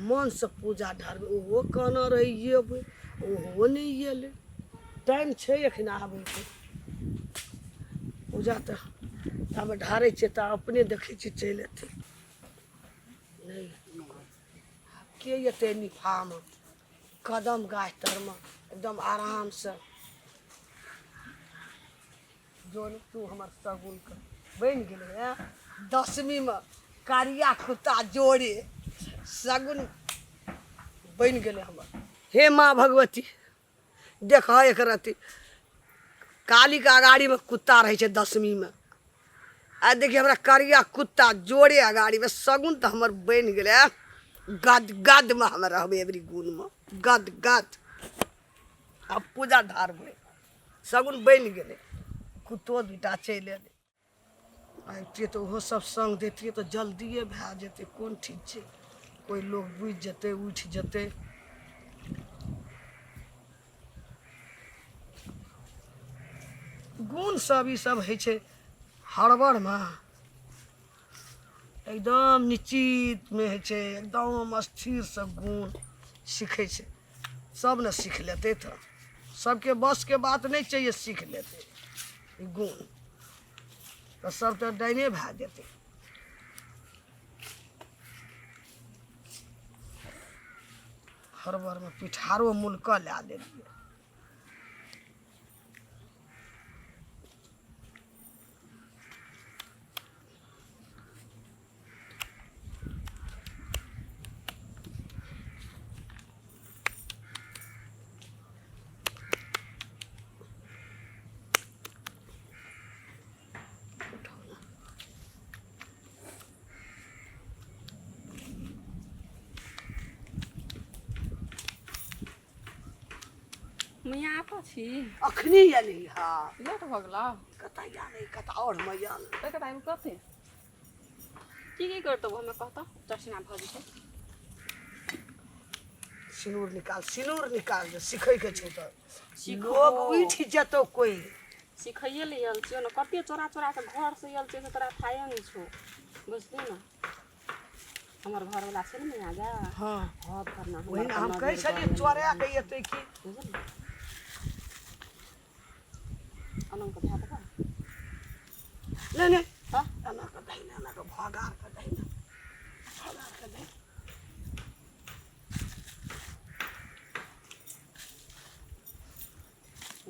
मनसँ पूजा ढारबै। ओहो कहने रहै अयबै, ओहो नहि अयलै। टाइम छै एखन आबैके। पूजा तऽ ताबे ढारै छियै तऽ अपने देखै छियै चलि अयतै। नहि के अयतै निफामे कदम गाछ तरमे एकदम आरामसँ। जोन तू हमर शगुनके बनि गेलै। आँय दसमीमे करिया कुत्ता जोड़े शगुन बनि गेलै हमर। हे माँ भगवती, देखह एक रत्ती कालीके अगाड़ीमे कुत्ता रहै छै दसमीमे। आ देखिए हमरा करिया कुत्ता जोड़े अगाड़ीमे, शगुन तऽ हमर बनि गेलै। आँय गद गदमे हम रहबै एबरी गुणमे गद गद। आब पूजा ढारबै, शगुन बनि गेलै। कुत्तो दूटा चलि एलै। अबितियै तऽ ओहो सब सङ्ग दैतियै तऽ जल्दिए भए जेतै। कोन ठीक छै, कोइ लोक बुझि जेतै, उठि जेतै। गुण सब ई सब होइ छै हड़बड़मे, एकदम निश्चितमे होइ छै, एकदम स्थिरसँ गुण सीखै छै। सब ने सीख लेतै तऽ सबके बसके बात नहि छै जे सीख लेतै ई गुण तऽ सब तऽ डाइने भए जेतै। हड़बड़मे पिठारो मुलकऽ लए लेलियै। मैया आतऽ छी? अखनी एली। हँ, लेट भऽ गेलौ। कतऽ आयल, कतऽ आओर मैया? एकर आबि कथी की की करतौ, हमे कहतौ चटना भऽ जेतै। सिनूर निकाल, सिनूर निकाल जे सिखैके छौ तऽ सीखो। लोग उठि जेतौ कोइ। सिखैए लए आयल छियौ ने, कते चोरा चोरा कऽ घरसँ आयल छियै से तोरा थाहे नहि छौ, बुझली ने? हमर घरवला छै ने मैया गे। हँ पर ने। ओही ने हम कहै छलियै चोरा के एतै की। बुझली? अनंग के धए देबै? नहि नहि। तऽ एना कऽ दही ने, एना कऽ भगार कऽ दही ने, भगार कऽ दही।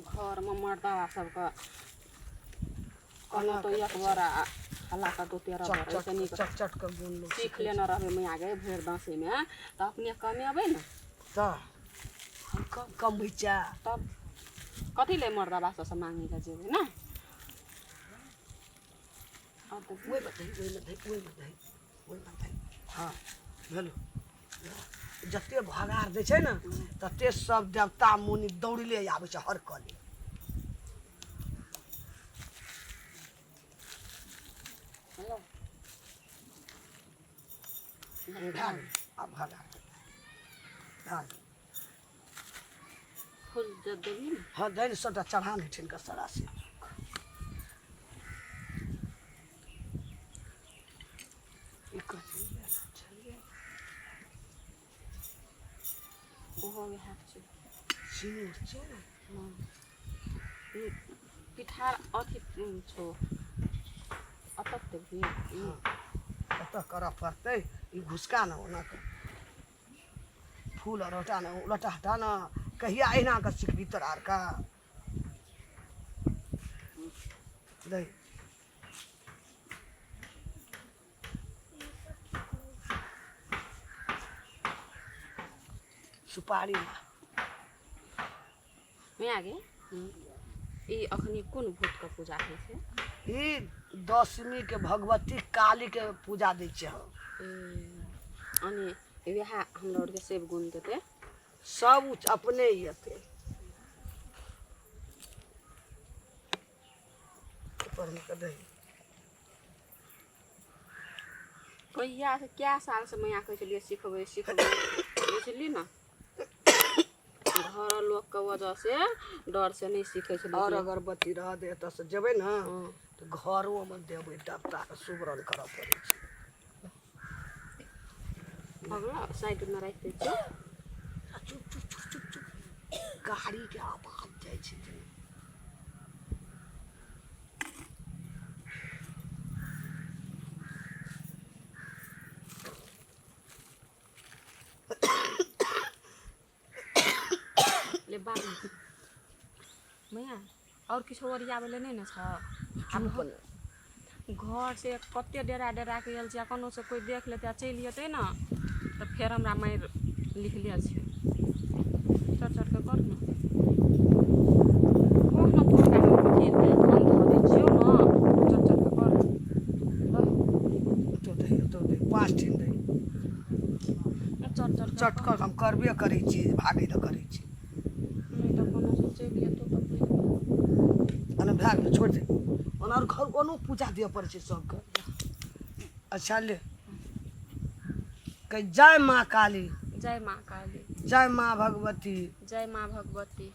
घरमे मर्दाबा सबके कहलहुँ तऽ एक बर आ हल्ला करतौ 13 चट बर। चट एहिसँ नीक चट चट कऽ गुण लोक सीख लेने रहबै मैया गे भरि दसैमे तऽ अपने कमेबै ने। तऽ हम कम कमबै छै। तब कथी ले मर्दाबा सबसँ मांगै लए जेबै ने? आओर तऽ ओहिमे दही, ओहिमे दही, ओहिमे दही, ओहिमे दही। हँ, भेलो। जते भगार दै छै ने तते सब देवता मुनि दौड़ले आबै छै हर कले। हेलो। भए गेल, आब भगार भए गेल। फूल जब देबही ने। हँ, दै ने, सबटा चढ़ा ने ठिनका सरा से। ई कथी छलियै? ओहो वएह छै। सिनूर छै ने? हँ, ई पिठार अथी छौ, अतक देबही ई। हँ, एतऽ करऽ पड़तै ई घुसका ने ओना कऽ फूल आर हटा ने, उलटा हटा ने। कहिया अहिना कऽ सिखबी तोरा आरके? दै। सुपारी। मैया गे, ई अखनी कोन भूतके पूजा होइ छै? ई दशमी के भगवती काली के पूजा दै छियै हम। अने वएह हमरा आरके सेब गुण देतै। सब अपने एतै ऊपरमे कऽ दही। कहियासँ, कए सालसँ मैया कहै छलियै सिखबै सिखबै, बुझली ने? घर लोकके वजहसँ डरसँ नहि सीखै छलियै। आओर अगरबत्ती रह दे। एतऽसँ जेबै ने तऽ घरोमे देबै, देवताके सुमरन करऽ पड़ै छै। भऽ गेलो साइडमे राखि दै छियौ। चुप चुप चुप चुप चुप, गाड़ीके आवाज जाइ छै जेना। ले बाप मैया, आओर किछो ओरियाबै लए नहि ने छऽ? चुप ने। घर से कते डेरा डेरा के आयल छी, आ कोनो से कोइ देख लेतै आ चलि जेतै ने तऽ फेर हमरा मारि लिखले छै। चढ़ चढ़ के कर ने। कह ने तू हमरा, हम अथी हम धऽ दै छियौ ने। चढ़ चढ़ के कर। तो दही, तो दही, 5 ठिन दही। चढ़ चढ़ के। चटकल हम करबे करै छी, भागै लए करै छी। नहि तऽ कोनो से चलि जेतौ तऽ बुझि। एना भए गेलै, छोड़ि दे। ओना आओर घर ओनो पूजा दिअ पड़ै छै सबके। अच्छा ले, कहि जय माँ काली। जय माँ काली। जय माँ भगवती। जय माँ भगवती।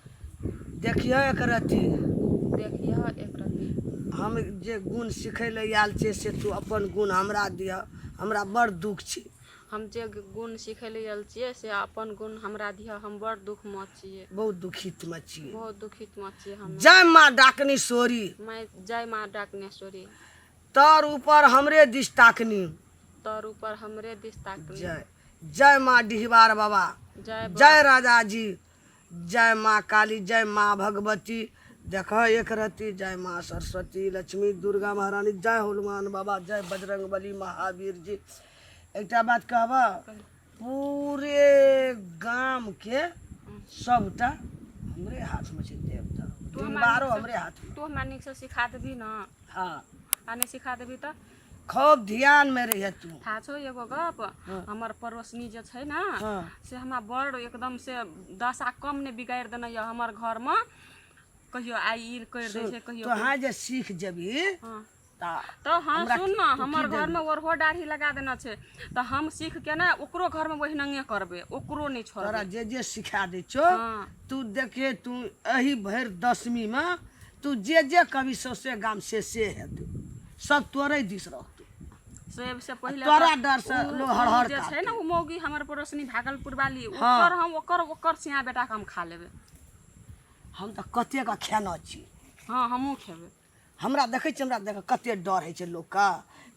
देखियौ एक रत्ती। देखियह एक रत्ती। हम जे गुण सिखै लए आयल छियै से तू अपन गुण हमरा दिअ, हमरा बड़ दुःख छै। हम जे गुण सिखै लए आयल छियै से अपन गुण हमरा दिअ, हम बड़ दुखमे छियै। बहुत दुखितमे छियै। बहुत दुखितमे छियै हम। जय माँ डाकनीश्वरी। माय जय माँ डाकनेश्वरी। तर ऊपर हमरे दिस ताकनी। तर ऊपर हमरे दिस ताकनी। जय जय माँ डिहबार बाबा। जय। जय राजा जी, जय माँ काली, जय माँ भगवती, देख एक रत्ती। जय माँ सरस्वती, लक्ष्मी, दुर्गा महारानी, जय हनुमान बाबा, जय बजरंग बली महावीर जी। एकटा बात कहबह? पूरे गामके सबटा हमरे हाथमे छै देवता। तू हमरा डिहबारो नीकसँ हमरे हाथमे। तू हमरा नीकसँ सिखा देबही ने? हँ। आ नहि सिखा देबही तऽ? खूब ध्यानमे रहिहे तू। था छौ एगो गप, हमर पड़ोसनी जे छै ने, से हमरा बड़ एकदम से दशा कम नहि बिगाड़ि देने यऽ। हमर घरमे कहियो आइ ई करि दै छै, कहियो। तोहाँ जे सीख जेबही तऽ तऽ हँ, सुन ने, हमर घरमे ओरहो दाढ़ी लगा देने छै, तऽ हम सीख के ने ओकरो घरमे ओहिनंगे करबै, ओकरो नहि छोड़बै। तोरा जे जे सिखा दै छौ, तू देखिए, तू एहि भरि दसमीमे तू जे जे कभी सौंसे गाम से से हेतौ, सब तोरे दिस रहतौ। सबसे पहिले तोरा तऽ डर से लोग उ हड़हड़ जे छै ने, काटतै। ओ मौगी हमर पड़ोसनी भागलपुर वाली, ओकर हम ओकर ओकर सिया बेटाके हम खा लेबै। हम तऽ कतेक खेना छी। हँ, हमहूँ खेबै। हमरा देखै छी, हमरा देख कते डर होइ छै लोकके,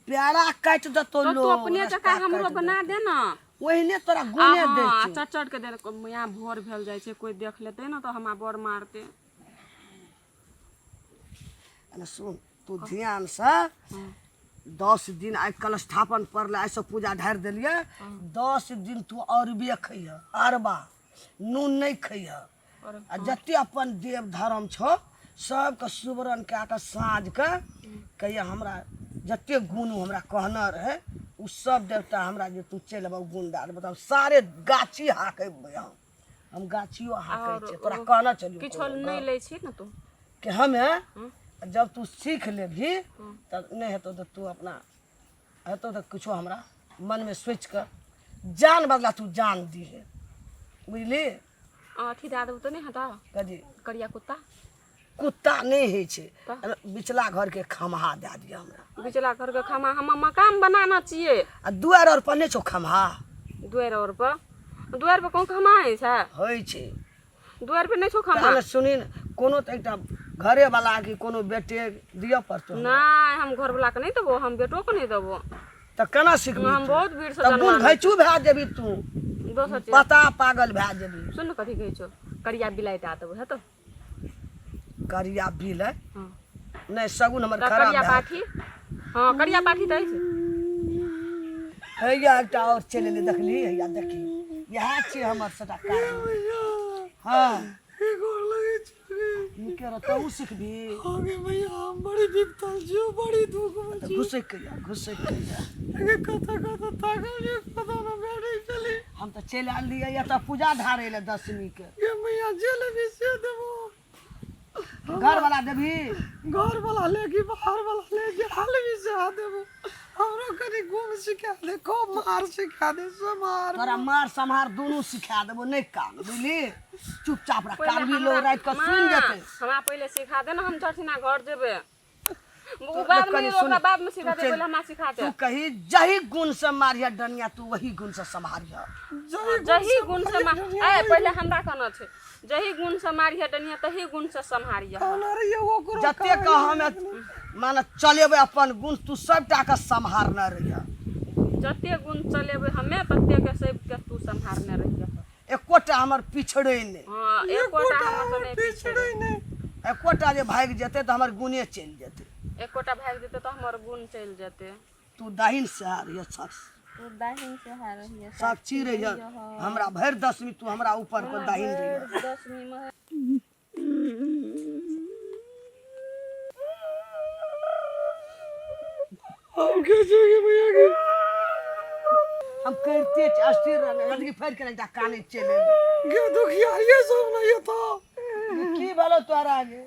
प्यारा काटि देतौ। तऽ तू लोग अपने रास्ता जकाँ हमरो काटि बना देतौ। दे ने। ओहिने तोरा आ गुणे दै हँ, छौ। चढ़ चढ़ के दे। यहाँ भोर भेल जाइ छै, कोइ देख लेतै ने तऽ हमरा बड़ मारतै। एने सुन, तू ध्यानसँ 10 दिन, आइ कलस्थापन पड़लै, आइसँ पूजा ढारि देलियै, 10 दिन तू अरबे खैह, अरबा नून नहि खैह। आओर आ जते अपन देव धर्म छौ सबके सुबरन कए कऽ साँझके कहिया, हमरा जते गुण उ हमरा कहने रहै ओ सब देवता हमरा जे तू चलि अबह, गुण दए देबह, तऽ हम सारे गाछी हाकै, हम गाछियो हाकै आओर छियै। तोरा कहने छलियौ किछो कोनो नहि गप? लै छी ने तू? कि हमे जब तू सीख लेबही तब नहि हेतौ तऽ तू अपना हेतौ तऽ किछो हमरा मनमे सोचि कऽ जान बदला तू जान दीहे, बुझली? अथी दए देबौ तऽ नहि हेतौ? कथी? करिया कुत्ता। कुत्ता नहि होइ छै। तऽ? बिचला घरके खम्हा दए दिअ हमरा। बिचला घरके खम्हा हम मकान बनाना छियै। आ दुआरि आओर पर नहि छौ खम्हा? दुआरि आओर पर, दुआरि पर कोन खम्हा होइ छै? होइ छै। दुआरि पर नहि छौ खम्हा। तहन सुनी ने, कोनो तऽ एकटा घरेवला कि कोनो बेटे दिअ पड़तौ। नहि, हम घरवलाके नहि देबो, हम बेटोके नहि देबो। तऽ केना सिखबही हम तू? बहुत भीड़सँ तऽ गुण जनमा घैचू भए जेबही तू। दोसर चीज पता पागल भए जेबही। सुन ने, कथी कहै छौ, करिया बिलाइ दए देबो, हेतौ? करिया बिल है? हँ। नहि, शगुन हमर तऽ खराब करिया भए। पाठी, हँ, करिया पाठी तऽ अछि। हैया एकटा आओर चलि एलै, देखली? हैया देखी, इएह छियै हमर सबटा कारण। हँ, गोर लगै छी। नीके रह, तहूँ सिखबही। हो गे भैया, हम बड़ी विपतल छियौ, बड़ी दुख में तऽ छी। घुसकि के जा, घुसकि के जा। अगे कतऽ कतऽ थाकल छी, पता न बैठे छली। हम तऽ चलि आयल रहियै एतऽ पूजा ढारै लए दशमी के। गे मैया, जे लेबही से देबो। घर वाला देबही? घर वाला ले कि बाहर वाला ले, जे लेबही से देबो। हमरो कनि गुण सिखा दे, खूब मार सिखा दे, समार। तोरा मार सम्हार दुनू सिखा देबो, नहि कान, बुझली? चुपचाप रह। पहिले कान भी लोग हमरा राति कऽ सुनि माँ, जेतै। हमरा पहिले सिखा दे ने, हम चरसिना घर जेबै। उ बाद में कनी सुन। ओकरा बाद में सिखा तू दे चल। पहिले हमरा सिखा दे तू कही जही गुण से मारिया डनिया तू वही गुण से सम्हारिया जही गुण से ए पहिले हमरा कहना छै जही गुण से मारिहे डनिया तही गुण से सम्हारिहे कहना रहिए ओकरो जते कह हमे माने चलेबै अपन गुण तू सबटा के सम्हारने रहिया जते गुण चलेबै हमे तते के सबके तू सम्हारने रहिहे एकोटा हमर पिछड़े नहि हँ एकोटा हमर से नहि पिछड़े नहि एकोटा जे भागि जेतै तऽ हमर गुणे चलि जेतै एकोटा भागि जेतै तऽ हमर गुण चलि जेतै तू दाहिन से आ रहिए साक्ष तू दाहिन से आ रहिए साक्षी रहिए हमरा भरि दसमी तू हमरा ऊपर पर दाहिन रहिए दसमी में हम के जोगे भैया के हम करिते छी अस्थिर रहने गंदगी फाड़ि के एकटा काने चलि एलै। गे दुखिया ये सब नहीं था की भेलो तोरा आगे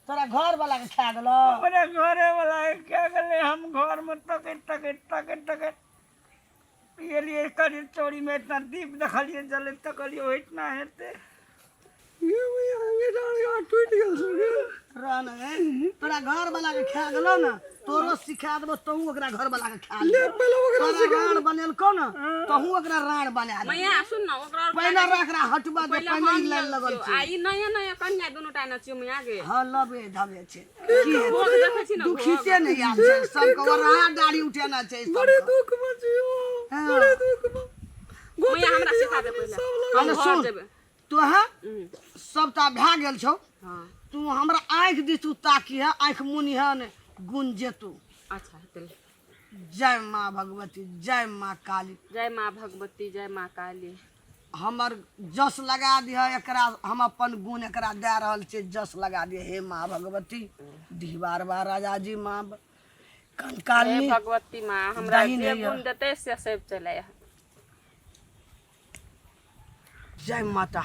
तोरा घर वाला के खा गेलो अपने घरे वाला क्या गेलै हम घर में तकैत तकैत तकैत तकैत गेलियै कनि चोरी में इतना दीप देखलियै जलैत तऽ कहलियै ओहिठिना हेतै गे भैया गे डाँड़ टूटि गेल छौ गे रह ने तोरा घर वाला के खा गेलो ने तोरो सिखा देबो तहू ओकरा घर वाला के खा ले ले पहिले ओकरा तोरा राण बनेलको ने तहू ओकरा राण बना दे मैया सुन न ओकरा और पहिले ओकरा हटबा दे पहिले पहिले हम ई लाइन लगल छियौ। छै आ ई नया नया कन्या दुनू टा ने छियौ मैया गे हँ लबे धबे छै भोग देखै छी ने भोग। दुखिते नहि आयल छै सबके ओरा दाढ़ी उठेना छै बड़े सबके दुख में जियो हाँ। बड़े दुख में मैया हमरा सिखा दे पहिले हँ, हम घर सुन। जेबै तोहे हम्म, सबटा भए गेल छौ हँ तू हमरा आँखि दिस तू ताकिहे आँखि मुनिहे ने गुण जेतू अच्छा हेतै जय माँ भगवती जय माँ काली जय माँ भगवती जय माँ काली हमर जस लगा दिह एकरा हम अपन गुण एकरा दए रहल छियै जस लगा दिह हे माँ भगवती डिहबार बा राजा जी माँ हे कंकाली भगवती माँ हमरा दही जे नहि गुण देतै से सब चलै जय माता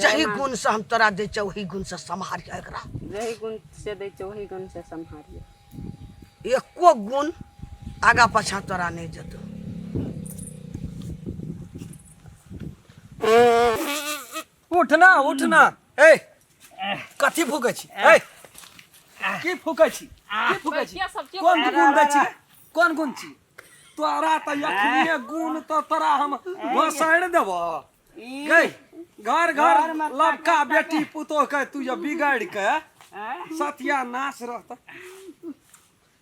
जही गुण से हम तोरा दै छियै ओही गुण से सम्हारिह एकरा जही गुण से दै छियै ओही गुण से सम्हारियै एको गुण आगा पाछा तोरा नहि जेतौ उठना उठना ए कथी फूकै छी ए की फूकै छी की फूकै छी के सब के कोन गुण दै छी कोन गुण छी तोरा तऽ अखनिए गुण तऽ तोरा हम घोसाड़ि देबो गै घर घर लबका बेटी पुतोह के तू जे बिगाड़ि के सत्यानाश रहत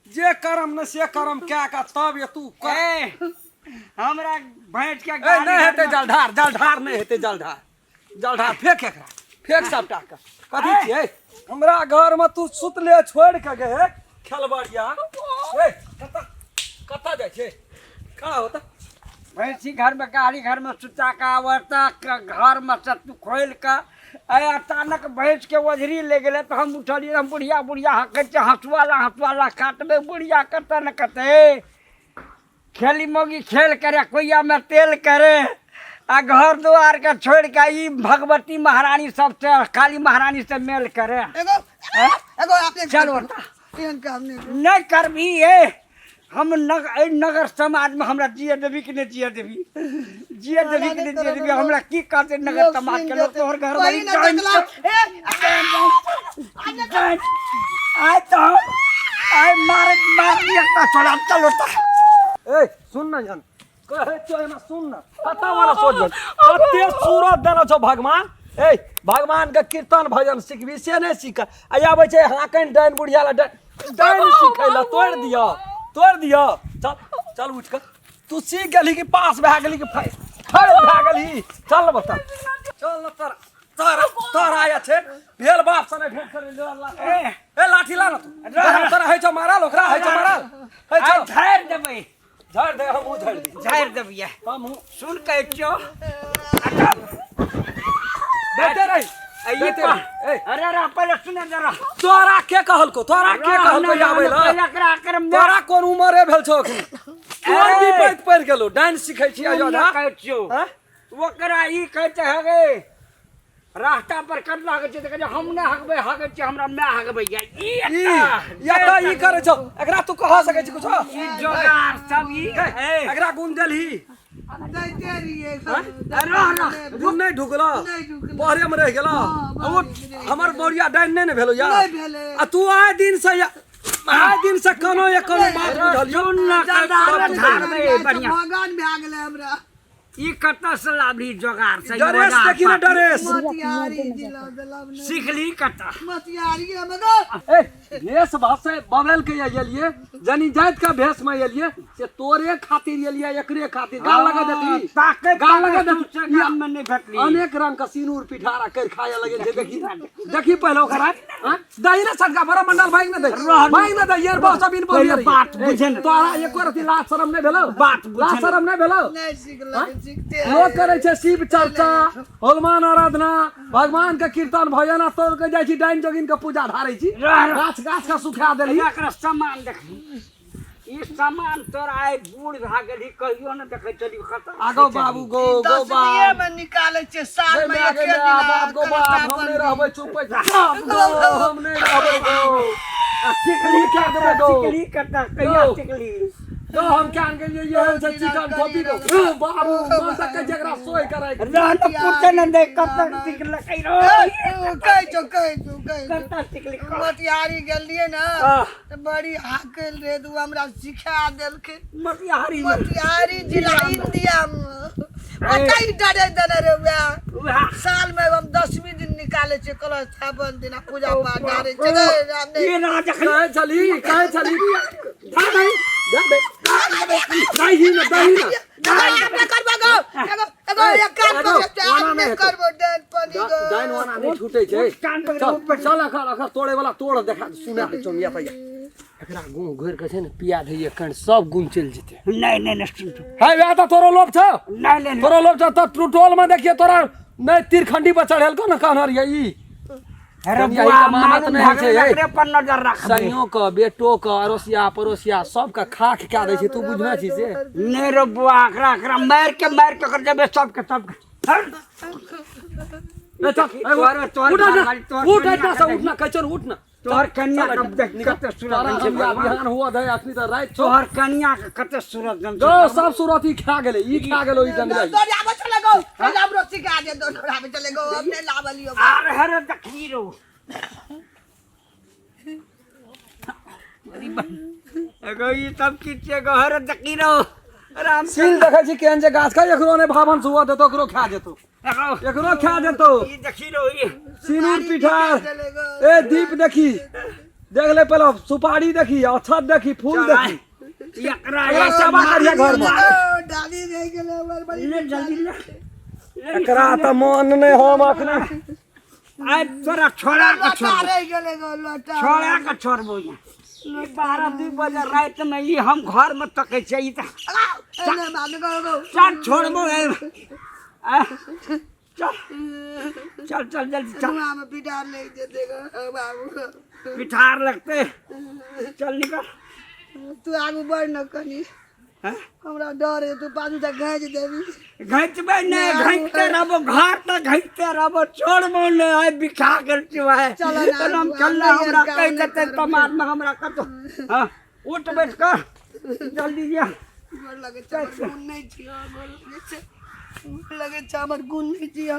जे करम ने से करम कए के तब ये तू कर ए हमरा भैंस के ए गाड़ी नहि हेतै जलधार जलधार नहि हेतै जलधार जलधार फेंक एकरा फेंक सबटा के कथी छियै हमरा घर में तू सुतले छोड़ के गे खेलबड़िया ए कतऽ कतऽ जाइ छै खड़ा होता भैंसी घर में गाड़ी घर में सुता के आवता घर में से तू खोल के अरे अचानक भैंस के ओझरी ले गेलै तऽ हम उठलियै हम बुढ़िया बुढ़िया हँकै छै हँसुआ ला हँसुआ ला काटबै बुढ़िया कतऽ ने कतऽ खेली मौगी खेल करे कोइया में तेल करे आ घर दुआर के छोड़ के ई भगवती महारानी सबसे काली महारानी से मेल करे एगो एगो अपने चलो एहन काम नहि नहीं करबी ए हम नग एहि नगर समाजमे हमरा जिए देबी कि नहि जिए देबी जिए देबी कि नहि जिए देबी हमरा की कहतै नगर समाज के लोग तोहर घर वही वाली ने देखला ए आइ तऽ हम आइ मारैत मारली एकटा छोड़ा चलो तऽ ए सुन ना जन कहै छौ एना सुन ना कतऽ वाला सोच जन कते सूरत देने छौ भगवान ए भगवान के कीर्तन भजन सिखबी से नहि सीख आ आबै छै हाकनि डाइन बुढ़िया ला डाइन डाइन सिखै ला तोड़ि दिअ तोड़ि दिअ चल चल उठि कऽ तू सीख गेलही कि पास भए गेलही कि फेल भए गेलही चल बता चल न तोरा तोरा तोरा आया छै भेल बाप सने भेंट करे ले ला ए लाठी ला ना तू तोरा होइ छौ मारल ओकरा होइ छौ मारल होइ छौ झाड़ि देबै झाड़ि दे हमहूँ झाड़ि दी झाड़ि देबियै हमहूँ सुन कहै छियौ देते रही ई देते पा- रही ए अरे अरे पहिले सुन जरा तोरा के कहलको तोरा के कहलको आबै ला पहिले एकरा अक्रम दे तोरा कोन उमरे भेल छौ अखनी कोन ए। विपैत पड़ि गेलो डाइन सिखै छी अयोध्या कहै छियौ हँ? ओकरा ई कहै छै हगे रास्ता पर कत लागै छै तऽ कहै छै हम नहि हगबै हगै छियै हमरा माय हगबैया ई ई एकटा या तऽ ई करै छौ एकरा तू कह सकै छी कुछो ई जोगार सब ई ए, एकरा गुण देलही दैते रहियै रह रह गुण नहि ढुकलो नहि ढुकलै। बहरे में रहि गेलो हाँ, ओ हमर बौरिया डाइन नहि ने भेलो यार नहि भेलै। आ तू आइ दिन से आइ दिन से कोनो या कोनो बात बुझलियो सुन ना सब तू झाड़ कहि। दे बढ़िया भगवान भए गेलै हमरा ई कतऽ से लाबली जोगार से डरेस देखी ना डरेस मोतिहारी जिला देलब नहि सीखली कतऽ मोतिहारी मगर ए भेष भाषे बदल के एलिए जनी जाति का भेष में एलिए से तोरे खातिर एलिए एकरे खातिर गाल लगा देती ताके गाल लगा देती से गाम में नहीं भेटली अनेक रंग का सिनूर पिठारा कर खाए लगे छै देखी देखी पहले ओकरा हां दही रे सटका बड़ा मंडल भाई न दे भाई न दे यार बहुत सब इन बोलिए पहिले बात बुझे न। तोरा एको रति लाज शरम नहीं भेलो बात बुझे लाज न। शरम नहीं भेलो नहि सिखलक सिखते लोग करे छै शिव चर्चा हनुमान आराधना भगवान के कीर्तन भजन आ तोड़ के जाइ छी डाइन जोगिन के पूजा धारै छी रह, रह। गाछ गाछ के सुखा देली एकरा सामान देखी ई सामान तोरा आइ बूढ़ भए गेलही कहियो ने देखै छली कतऽ आगो बाबू गो गो दसमीए बाप में निकालै छियै साल गे में माय एके गे दिना माय बाप गो बाप हम नहि रहबै चुप बाप गो हम नहि रहबै गो आ सिखली क्या देबै गो? सिखली कतऽ कहिया गो। सिखली गो हम क्या गेलियै ये छै चिकन ठोपी गो बाबू मन तक के जकरा सोय करै रह न पूछे न दे कतऽ सिखलकै रो कहै छौ कहै छौ कहै छौ कतऽ सिखली मोतिहारी गेलियै ने आह। तऽ बड़ी हाकल रहे तऽ ओ हमरा सिखा देलखिन मोतिहारी में मोतिहारी जिला इंडिया में ओतहि डरे देने रहे वएह उएह साल में हम दसवीं दिन निकालै छियै कलश स्थापन दिन आ पूजा पाठ डारै छियै नहि, राम नहि। ई ना जखन कहै छली कहै छली जा दही जा दही दही न दही न नहीं, हम नहि करबो गो। एगो एगो एक कान एगो, पकड़ के ओना हम नहि नहि हेतौ। करबो डाइन पानी गो। डाइन वाना नहि छूटै छै कान पकड़ चल चल एखन एखन तोड़े वाला तोड़ देखा सुना दे चौमिया तैया एकरा गुण घोरि के छै ने पिया दैये कण सब गुण चलि जेतै नहीं नहीं नहीं सुन सुन। है वएह तऽ तोरो लोभ छौ नहीं नहीं नहीं तोरो लोभ छौ तऽ तू टोल में देखिए तोरा नहि तीरखंडी पर चढ़ेलको ने कहने रहियै ई अरे दुनिया बुआ के मानत मालूम नहि होइ छै, भगले ए। एकरे पर नजर रखबे संयो के बेटो के अड़ोसिया पड़ोसिया सबके खाक कए दै छै तू बुझने छी से नहीं रे बुआ एकरा एकरा मार के कर देबे सबके सबके हट। ए, चल, ए, तोहर- तोहर उठ, उठ, घरवाली, तोहर उठ, कनिया एतना से के उठ ना, कहै छौ ने, उठ ना। तोहर कनिया चल, के देख निकल। कते सूरत तोरा छै हम भगवान। बिहान हुआ दे अखनी तऽ राति छौ तोहर कनिया के कते सूरत जन गो सब सूरत ई खा गेलै ई खा गेलो ई जंगल दौड़ आबै चले गो पहिले हमरो सिखा दे दौड़ आबै चले गो हम नहि लाबलियो आर हर देखी रो एगो ई सब किछ एगो हर देखी रो राम सील देखै छी केहन जे गाछ के एकरो नहि भावन सुआ देतो एकरो खा जेतो एगो एकरो खा जेतो ई देखी रो ई सिनूर पिठार चले गो ए दीप देखी देख ले पहले सुपारी देखी अक्षत देखी फूल देखी एकरा एकरा सेवा करिहे घर में ओ, डाली रहि गेलै हमर बड़ी ले जल्दी ले एकरा तऽ मन नहि हम अखने आइ तोरा छोड़ा के लोटा छोड़बो रहि गेलै गो लोटा छोड़ा के छोड़बो यहाँ ई 12-2 बजे राति में ई हम घर में तकै छियै ई तऽ एने मानु गो गो चल छोड़बो ए आ, चल चल चल जल्दी चल धुआं में पिटार ले जेते गो बाबू पिठार लगते चल निकल तू आगू बढ़ न कनी हैं? हमरा डर है तू पाछू से घाँच देबी घिचबै नहि घिचते रहबो घर तऽ घिचते रहबो छोड़बो नहि आइ बिखा गेल छियौ आइ चल ना, हम आगू, चल आगू, हमरा आगू, कहि देतै आगू, समाजमे हमरा कतौ हँ उठ बैठ कर जल्दी जा गोर लगे छै हमर गुण नहि छियौ गोर लगे छै गोर लगे छै हमर गुण नहि छियौ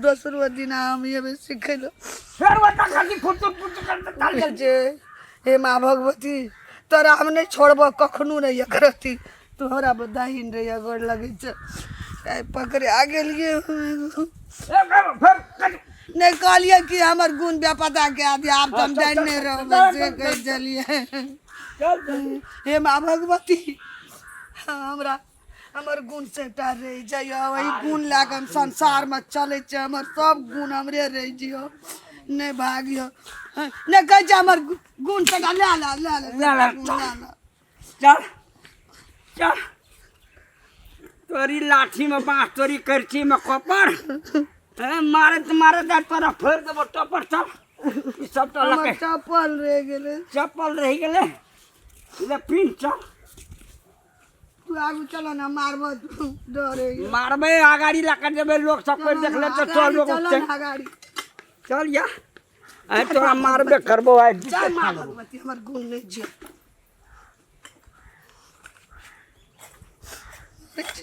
दोसरो दिन हम एबै सिखै लए फेर ओतऽ खाली फुटुर फुटुर करते चल गेल छै हे माँ भगवती तोरा हम नहि छोड़बह कखनो नहि एकरती तू हमरा दाहिन रहिया गोर लगै छै आइ पकड़े आ गेलियै फेर नहि कहलियै कि हमर गुण बेपता कए दिया आब तऽ हम जानि नहि रहबै से कहै छलियै हे माँ भगवती हमरा हमर गुण सबटा रहि जाइए वही गुण लए कऽ हम संसारमे चलै छियै हमर सब गुण हमरे रहि जियौ नहि भागियौ नहि कहै छै हमर गुण सबटा लए लए लए लए लए ले, गुण लए लए चल चल तोरी लाठी में बाँस तोरी करची में कॉपर ए, मारत मारत आइ तोरा फोड़ि देबो टपर चल ई सबटा हमर लके चप्पल रहि गेलै चप्पल रहि गेलै ले पिन चल तू आगू चलो ना मारबो तू डर होइए। मारबै अगाड़ी लऽ कऽ जेबै लोक सब कोइ देख लेतै चल लोक चलो ना अगाड़ी चल या आइ तोरा मारबे करबो आइ जय माँ भगवती हमर गुण नहि छै करै छी।